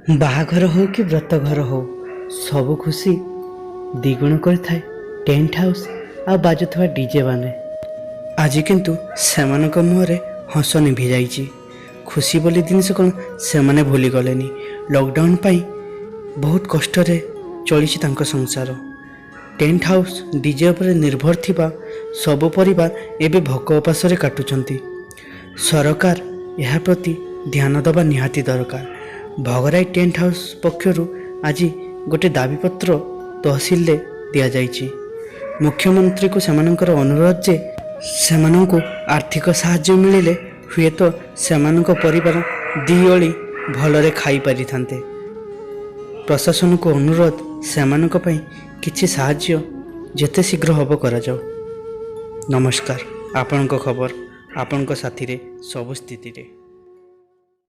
ବାହାଘର ହେଉ କି ବ୍ରତଘର ହେଉ, ସବୁ ଖୁସି ଦ୍ୱିଗୁଣ କରିଥାଏ ଟେଣ୍ଟ ହାଉସ୍ ଆଉ ବାଜୁଥିବା ଡିଜେ ବାନେ। ଆଜି କିନ୍ତୁ ସେମାନଙ୍କ ମୁହଁରେ ହସ ନିଭି ଯାଇଛି। ଖୁସି ବୋଲି ଜିନିଷ କ'ଣ ସେମାନେ ଭୁଲିଗଲେନି। ଲକଡାଉନ୍ ପାଇଁ ବହୁତ କଷ୍ଟରେ ଚଳିଛି ତାଙ୍କ ସଂସାର। ଟେଣ୍ଟ ହାଉସ୍, ଡିଜେ ଉପରେ ନିର୍ଭର ଥିବା ସବୁ ପରିବାର ଏବେ ଭୋକ ଉପାସରେ କାଟୁଛନ୍ତି। ସରକାର ଏହା ପ୍ରତି ଧ୍ୟାନ ଦେବା ନିହାତି ଦରକାର। ଭଗରାଇ ଟେଣ୍ଟ ହାଉସ୍ ପକ୍ଷରୁ ଆଜି ଗୋଟେ ଦାବିପତ୍ର ତହସିଲରେ ଦିଆଯାଇଛି। ମୁଖ୍ୟମନ୍ତ୍ରୀଙ୍କୁ ସେମାନଙ୍କର ଅନୁରୋଧ ଯେ ସେମାନଙ୍କୁ ଆର୍ଥିକ ସାହାଯ୍ୟ ମିଳିଲେ ହୁଏତ ସେମାନଙ୍କ ପରିବାର ଦି ଓଳି ଭଲରେ ଖାଇପାରିଥାନ୍ତେ। ପ୍ରଶାସନକୁ ଅନୁରୋଧ, ସେମାନଙ୍କ ପାଇଁ କିଛି ସାହାଯ୍ୟ ଯେତେ ଶୀଘ୍ର ହେବ କରାଯାଉ। ନମସ୍କାର। ଆପଣଙ୍କ ଖବର, ଆପଣଙ୍କ ସାଥିରେ, ସବୁ ସ୍ଥିତିରେ।